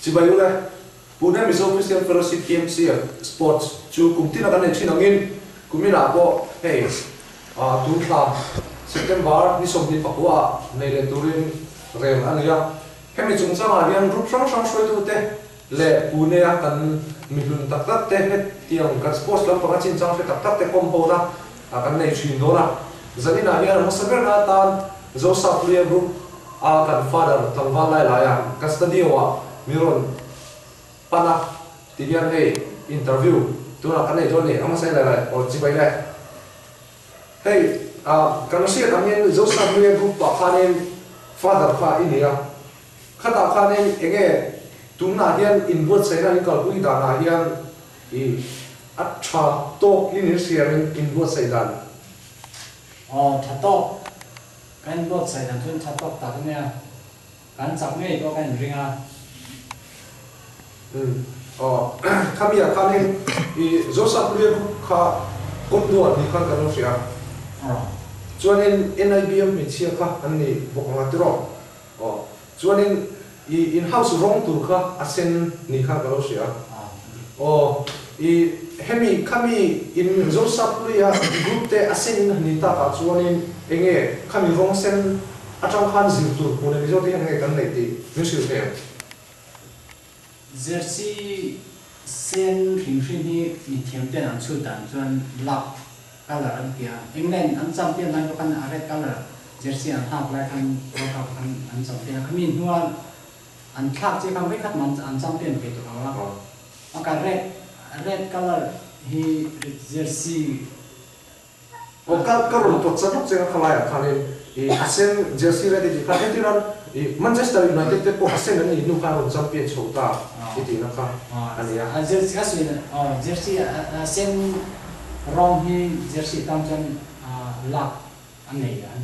Chibai ule, Pune Mizo Christian Fellowship PMCF Sports chu kum tina kan nei thin angin kuminah pawh hei tun thla September ni 24 ah nei leh turin rel a nei a. Hemi chungchangah hian group hrang hrang hruaitute leh Pune a kan mihlun tak tak te hetiang kan sports lampanga chinchang hre tak tak te kawm hona kan nei thin dawn a. Zaninah hian a hmasa berna atan Zosapluia group a kan father tlangval lai laia kan studio ah min rawn pan a ti hian hei interview tunah kan nei dawn ni a hmasa hi lai lai aw chibai le. Hei kan hriat angin Zosapluia group ah khanin father kha i ni a, khatah khanin enge tunah hian inbuatsaihna in kalpui danah hian i a tha tawk in in hriamin inbuatsaih dan. Aw tha tawk. Kan inbuatsaih dan chuan tha tawk tak a nia. Kan chak ngei pawh kan inring a. Umm aw khami ah khanin i Joseph Luia group kha kawmduan ni khan kan lo hria a. Chuanin NIBM hmeichhia kha an ni bawk anga tiraw? Aw chuanin i in house rawng tur kha a sen ni khan ka lo hria a. Aw i hemi khami in Joseph Luia group te a sen in ni tak ah chuanin enge khami rawng sen atang khan zir tur Pune Mizo te hian enge kan neih tih min hrilh thei ang. Jersey sen hrim hrim hi mithiam ten an chhut dan chuan black colour an ti a, England an champion lai pawh khan a red colour jersey an hak lai khan World Cup khan an champion a, khami hnua an thlak chiah khan vekhat mah an champion ve tawh lo a, a ka red red colour hi jersey Aw ka ka rawn pawt sa bawk che a khalaiah khanin i a sen jersey red i tih khan entir an i Manchester United te pawh a sen an nih hnu khan rawn champion chho ta i tihna kha a ni a. A jersey a sawi aw jersey a sen rawng hi jersey tan chuan lak a nei an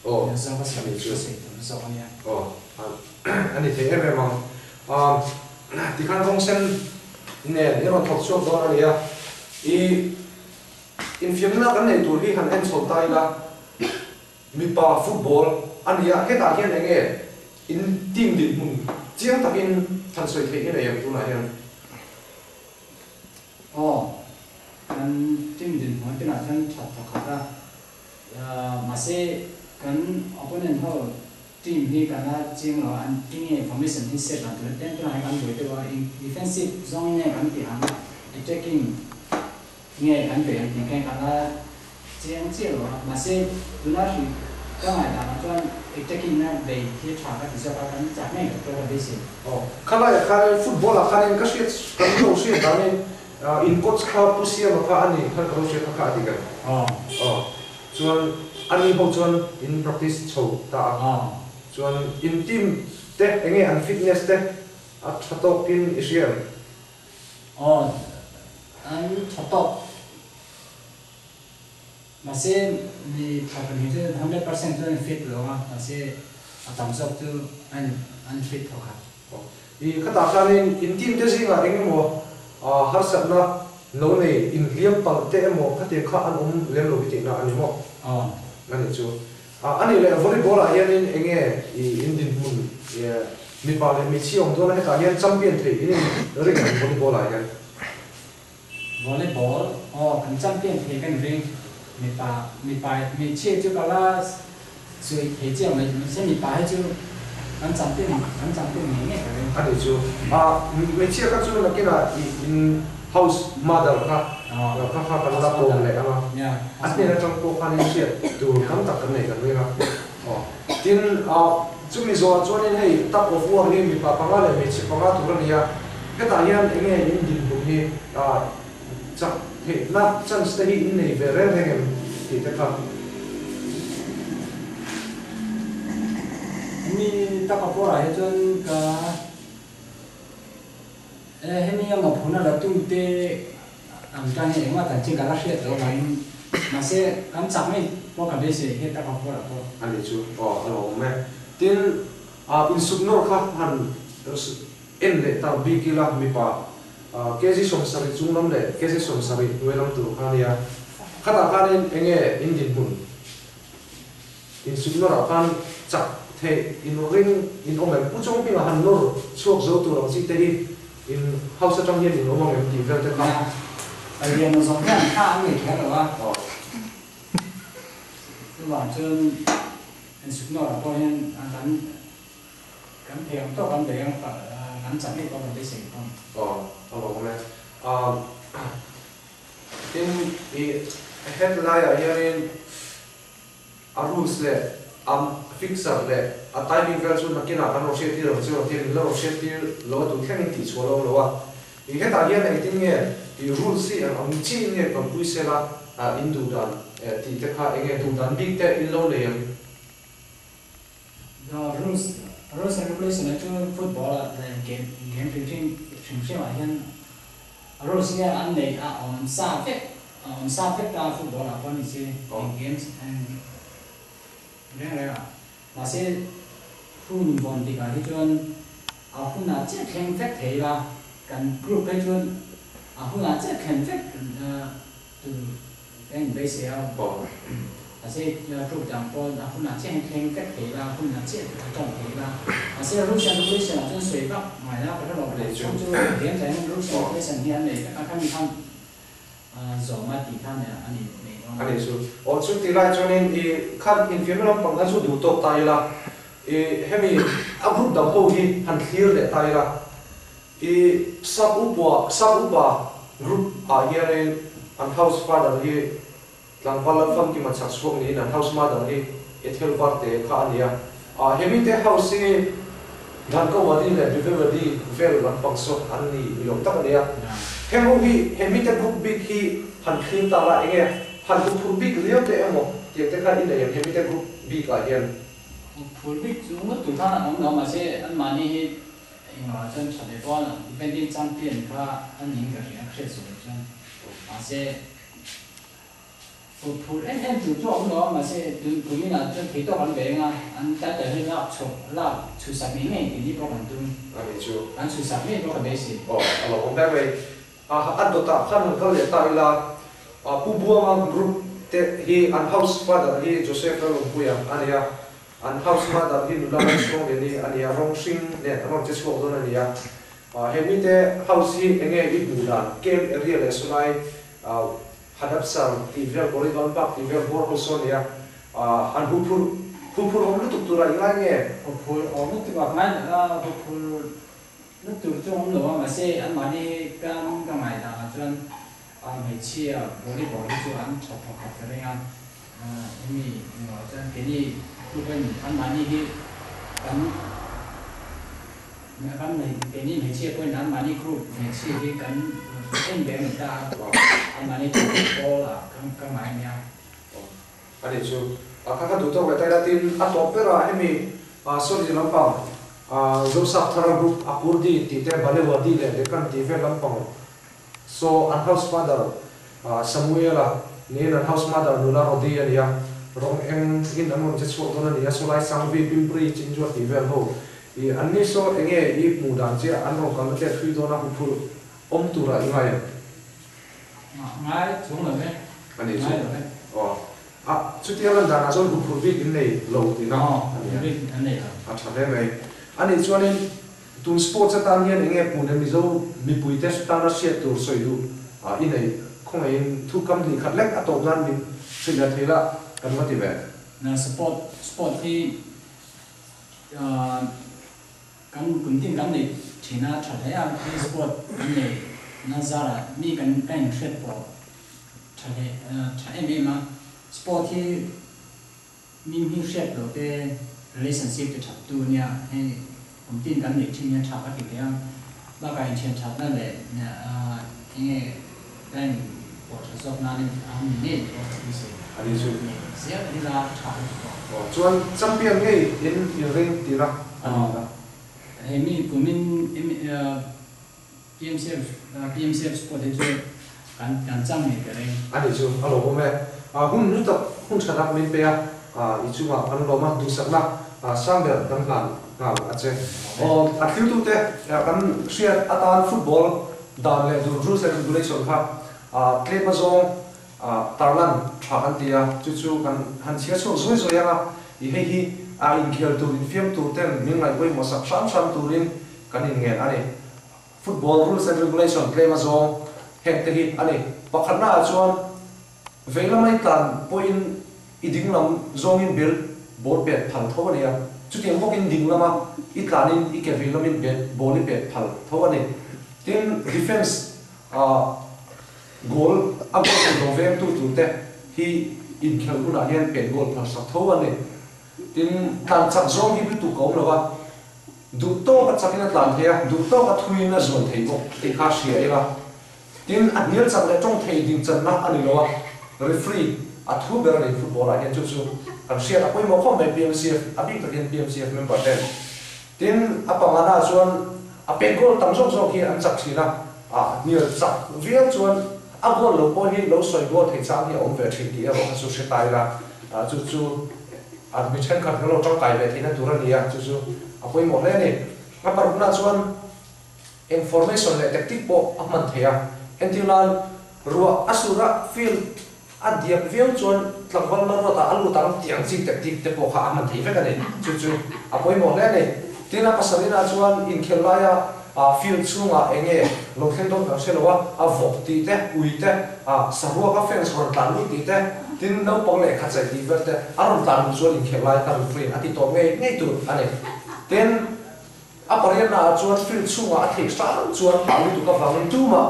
Aw zawk a a sawi ni chu. a sawi tum zawk a nia. Aw a ni thei em em ang. Tikhan rawng sen nen i rawn thawk chhuak dawn a ni a i. Infiamna kan nei tur hi han en chho ta ila, mipa football a ni a, hetah hian eng nge in team dinhmun chiang takin han sawi theih hi nei ang tunah hian? Aw, kan team dinhmun tunah chuan that tha khat a, mahse kan opponent ho team hi kan la chiang lo a, an ti nge formation hi set dan tur ten tunah hian kan buai deuh a, defensive zawng nge kan tih ang a, attacking Nge kan ve ang tih kha ka la chiang chiah lo a, mahse tuna hri ka ngaihdan ah chuan attacking na bei hi tha ka ti zawk a, kan chak ngei ka pawh ka beisei. Aw, khalaiah khanin football ah khanin ka hriat kan lo hriat danin in coach kha Pu Siama kha a ni khan ka lo hriat kha kha a dik em? Aw. Aw, chuan a ni ho chuan in practice chho ta a. Aw. Chuan in team te enge an fitness te a tha tawkin i hria em? Aw, an tha tawk. Mahse, mi tha pahnih chu 100% chuan an fit lo a, mahse a tam zawk chu an an fit tho khat. Aw, i khatah khanin in team te zingah eng emaw harsatna lo nei inhliam palh te emaw khatiang kha an awm lem lo i tihna a ni maw? Aw. A nih chu. A nih leh volleyball ah hianin eng nge i in dinhmun mipa leh hmeichhia awm dawn a hetah hian champion theih in in ring ang volleyball ah hian? Volleyball aw kan champion thei kan ring mipa mipa hmeichhia chu ka la sawi thei chiah mai mahse mipa hi chu kan champion kan champion ngei ngei ka ring. A nih chu a hmeichhia kha chu nakinah i in house mother kha kha kha kan la kawm leh ang a. A hnen atang pawh khan in hriat tur tam tak kan nei kan ring a. Aw. Tin, chumi zawhah chuanin hei tug of war hi mipa panga leh hmeichhe panga tur a ni a, hetah hian eng nge in dinhmun hi chak theihna chance te hi in nei ve reng reng em tih te kha. Hemi tug of war ah hi chuan ka hemi a mawhphurhna la tute Ang tan hi engmah tan chin ka la hriat loh avangin mahse kan chak mai pawh ka beisei he tak a pawh lah pawh. A ni chu aw a lo awm e. Tin, insuk nawr kha han en leh ta bik ila mipa kg 70 chung lam leh kg 70 hnuai lam tur kha a nia. Khatah khanin enge in dinhmun insuk nawrah khan chak. theih in ring in awm em? Pu Chawngpinga han nawr chhuak zo tur ang chi te hi in house atang hian in awm ang em tih vel te kha. A lian zawng hian kha an nei kher lo a. Chuvang chuan insuknawrah pawh hian kan kan thei ang tawk an bei ang kan chak ngei pawh kan beisei pawh. Aw, a lawm e. Tin, i hetlaiah hianin a rules leh a fixer leh a timing vel chu nakinah kan rawn hriattir ang chu ang hian min la rawn hriattir lo a tun thlengin tih chhuah lo lo a. I hetah hian engtin nge i rules hi eng ang chiin nge kalpui sela in duh dan tih te kha enge duh dan bik te in lo nei ang? Rules rules and regulation ah chu football ah game game hrim hrim hrim hrim ah hian rules hi an neih a awm sa vek a awm sa vek ta football ah pawh ni se eng games eng reng reng ah mahse hun vawn tik ah hi chuan a hun ah chiah thleng vek thei ila kan group phei chuan a hun ah chiah thlen vek tur Ka inbeisei a, mahse group dang pawh a hunah chiah hian thleng vek thei ila, a hunah chiah a tawng thei ila. Mahse rules and regulation ah chuan sawi vak ngai la, ka hre lo phei chhung chu game tah hian rules and regulation hi an nei vek a, khami khan zawm a tih kha a ni nei dawn a. A ni chu. Aw chu ti lai chuanin i khan infiamna lampang kha chu duh tawk ta ila, i hemi a group dang ho hi han thlir leh ta ila, I sap upa sap upa group ah hianin an house father hi tlangval lal famkim a chak chhuak niin an house mother hi Ethel Varte kha a ni a. Ah hemi te house hi Dhankawadi leh Bivewadi vel lampang saw an ni ni lo tak a ni a. Heng ho hi hemi te group bik hi han thlir ta la enge han huphurh bik riau te emaw tiang te kha i nei em hemi te group bik ah hian? Huphurh bik chu ngawt tur khan a awm lo mahse anmahni hi Engah chuan tha ve pawh a defending champion kha a ning ka hria hriat suh loh chuan mahse phur phur em em tur chu a awm lo a mahse tun kum inah chuan thei tawk an ve eng a an title hi lak chhuak lak chhuhsak ngei ngei tih ni pawh kan tum a ni chu an chhuhsak ngei pawh ka beisei. Aw a lo awm ber mai a a dawtah khan han kal leh ta ila Pu Buanga group te hi an house father hi Joseph Lalawmpuia a ni a An house mother hi nula ram chhuang ve ni a nia, rawng hring nen an rawn che chhuak dawn a nia. He mite house hi enge i hmuh dan, camp area leh sawlai Hadapsar tih vel, Koregaon Park tih vel bawr ho saw nia, han huphurh huphurh awm lutuk tura i ngai nge? Huphurh awm lutuk a ngai lo a, huphurh lutuk chu awm lo a, mahse anmahni hi kan ka ngaihdan ah chuan hmeichhia volleyball hi chu an tha thawk khat ka ring a. Hemi engah chuan keini group a ni, anmahni hi kan kan keini hmeichhia pawhin anmahni group hmeichhia hi kan en ve a ni ta a, anmahni chu pawl ah kan ka ngai nia. A ni chu a kha kha duh tawk leh taila tin a tawp ber a hemi sorry lampang Zosap Thara group a Kurdi tih te Balewadi leh Deccan tih vel lampang Saw an house father Samuel-a niin an house mother nula Rodi a ni a, rawng eng in an rawn che chhuak dawn a ni a, saw lai Sangvi, Pimpri, Chinjuat tih vel ho i an ni saw enge i hmuh dan chiah an rawn kalna te a thui dawn a huphurh awm turah i ngai em? Ngai chung lo e. A ni chu. Aw. A, chutia lan danah chuan huphurh bik in nei lo tihna a ni a. Aw, bik an nei lo. A tha hle mai. A nih chuanin Tun sports atan hian enge Pune Mizo mipuite tana hriat tur sawi duh i nei khawngaihin thu kam hnih khat lek a tawp nan min hrilh leh thei la kan va ti ve. Na sport sport hi kan kum tin kan nei thin a tha hle a hei sport kan nei na zarah mi kan ka inhriat pawh tha hle tha em em a sport hi Mi hming hriat lo te relationship ti that tu nia hei kum tin kan neih thin hian tha ka ti hle a, bakah inthian thatna leh enge ka in pawh tha zawk nan in a ni ngei pawh ka beisei A ni chu. Nei zel ila tha ka ti bawk. Aw chuan champion ngei in in ring tihna a ni ta. Hei mi kumin PMCF PMCF sport hi chu kan kan chang ngei ka ring. A nih chu a lawmawm e. Hun hlu tak hun tha tak min pe a, i chungah kan lawm a, duhsakna sang ber kan hlan nghal a che. Aw a thiltute kan hriat atan football dan leh dun rules and regulation kha tlem azawng tarlan tha kan ti a, chu chu kan han chhiar chhuak zuai zuai ang a, i hei hi a inkhel tur infiam tur ten min ngaih pawimawh sak hram hram turin kan inngen a ni. Football rules and regulation tlem a zawng heng te hi a ni. Pakhatna ah chuan veilam a i tlan pawhin i dinglam zawngin bel ball pet phal tho a ni a, chutiang bawkin dinglama i tlanin i ke veilamin bet ball i pet phal tho a ni. Tin, defence ah goal a goal tur lo vengtu turte hi inkhelh hunah hian pet goal phalsak tho a ni. Tin, tlan chak zawng hi lutuk a awm lo a, duh tawk a chakin a tlan thei a, duh tawk a thuin a zuan thei bawk tih kha hria ila. Tin, a hnial chak leh tawng thei dingchanna a ni lo a, referee a thu ber a ni football ah hian chu chu kan hriat a pawimawh khawp mai PMCF, a bik takin PMCF member ten. Tin, a pangana chuan a pet goal tam zawk zawk hi an chak thin a, a hnial chak viau chuan a goal lo pawh hi lo sawi goal thei chang hi a awm ve thin tih erawh kha chu hre ta ila, chu chu a mi thenkhat kan lo tangkai ve theihna tur a ni a, chu chu a pawimawh hle a ni. A parukna chuan information leh tactic pawh a hman thei a, entir nan ruah a sur a field A diak viau chuan tlangval Maruata a lut ang tih ang chi tactic te pawh kha a hman thei vek a ni. Chu chu a pawimawh hle a ni. Tin, a pasarina chuan inkhel laia field chhungah eng nge lo thleng dawn kan hre lo a, a vawk tih te, ui te, saruaka fence rawn tlan lut tih te, tin naupang lehkha chai tih vel te a rawn tlan lut chuan inkhel lai kha referee a ti tawp ngei ngei tur a ni. Tin, a pariatna ah chuan field chhungah a theih hram chuan hah lutuk avangin tumah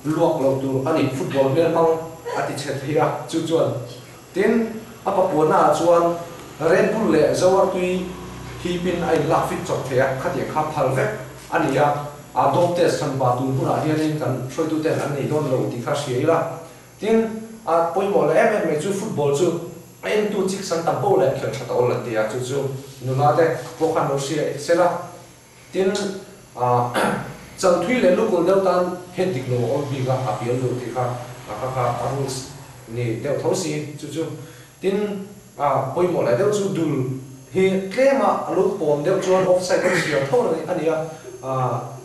luak lo tur a ni. Football hmel hmang a ti chhe thei a, chu chuan tin a papuana ah chuan Red Bull leh Zoartui hipin a inlak fit chawp thei a, khatiang kha phal vek a ni a, a dope test hran pa tun hunah hianin kan hruaituten an nei dawn lo tih kha hria ila. Tin, a pawimawh leh em em mai chu football chu a entu chik san tam poh leh khelh tha ta awl an ti a, chu chu nula te pawh khan lo hria sel a. Tin, chanthui leh lukul deuh tan het dik lo a awm bik a, a pial duh tih kha kha kha a rules ni deuh tho si chu chu. Tin, pawimawh leh deuh chu dul hi tlema a lo pawm deuh chuan offside a chhiar tho a ni a,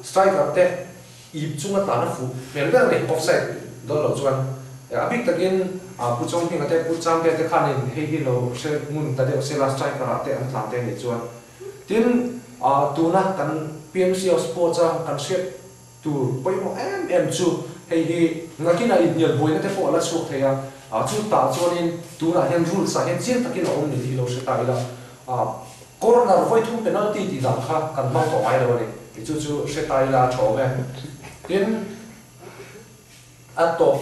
striker te Ip chunga tlan a fuh hmel ber a ni, offside dawn loh chuan. A bik takin Pu Chawnghinga te, Pu Changte te khanin hei hi lo hre ngun ta deuh sela striker ah te an tlan te anih chuan. Tin, tuna kan PMC of Sports a kan hriat tur pawimawh em em chu hei hi nakinah inhnial buaina te pawh a la chhuak thei a, chu tah chuanin tunah hian rules ah hian chiang takin a awm ni tih lo hre ta ila. Corner vawi thum penalty tih dan kha kan hmang tawh ngai lo a ni. Ti chu chu hre ta ila a tha awm e. Tin, a tawp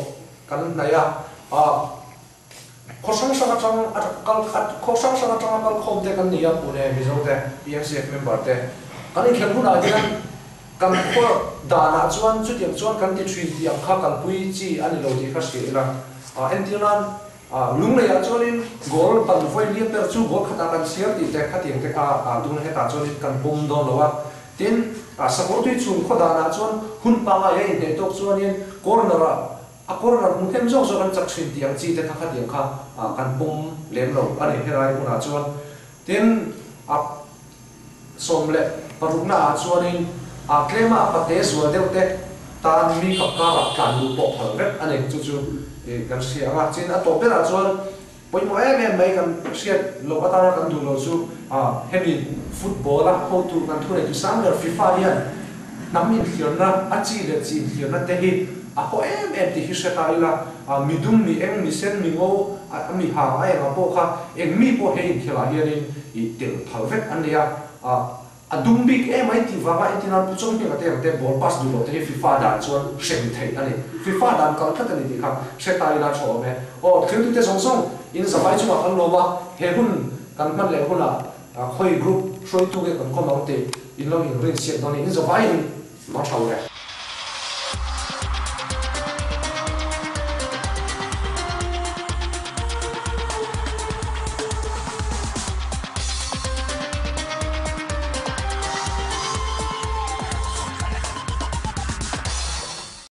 kan hnaih a, ah khaw hrang hrang atang a kal khaw hrang hrang atanga kal khawm te kan ni a, Pune Mizo te, PMCF member te kan inkhelh hunah hian kan khaw danah chuan chutiang chuan kan ti thin tih ang kha kalpui chi a ni lo tih kha hria ila. Ah entir nan Lungleiah chuanin goal ban vawi liam ber chu goal khatah kan chhiar tih te khatiang te kha tun hetah chuanin kan pawm dawn lo a. Tin, sakawr tui chhung khaw danah chuan hun pangai a inhneh tawk chuanin corner ah a corner hmu hnem zawk zawk an chak thin tih ang chi te kha khatiang kha kan pawm lem lo a ni helai hmunah chuan. Tin, a 16 na ah chuanin tlema a pate zual deuh te tan mi kap karah tlan luh pawh phal vek a ni. Chu chu kan hria ang a. Chin a tawp berah chuan pawimawh em em mai kan hriat loh atana kan duh loh chu hemi football a hotu kan thuneitu sang ber FIFA hian hnam inthliarna a chi leh chi inthliarna te hi a haw em em tih hi hre ta ila, mi dum, mi eng, mi sen, mi ngo, mi hang a engah pawh kha eng mi pawh he inkhelh ah hianin i tel phal vek an ni a, a dum bik em ai tih vanga entirnan Pu Chawnghnenga te ang te ball pass duh loh te hi FIFA dan chuan hrem theih a ni. FIFA dan kal tlat a ni tih kha hre ta ila tha awm e. Aw, thiltute zawng zawng in zavai chungah kan lawm a, he hun kan hman leh hunah khawi group hruaitu nge kan kawm ang tih in lo inrinsiak dawn a ni. In zavaiin mang tha u e.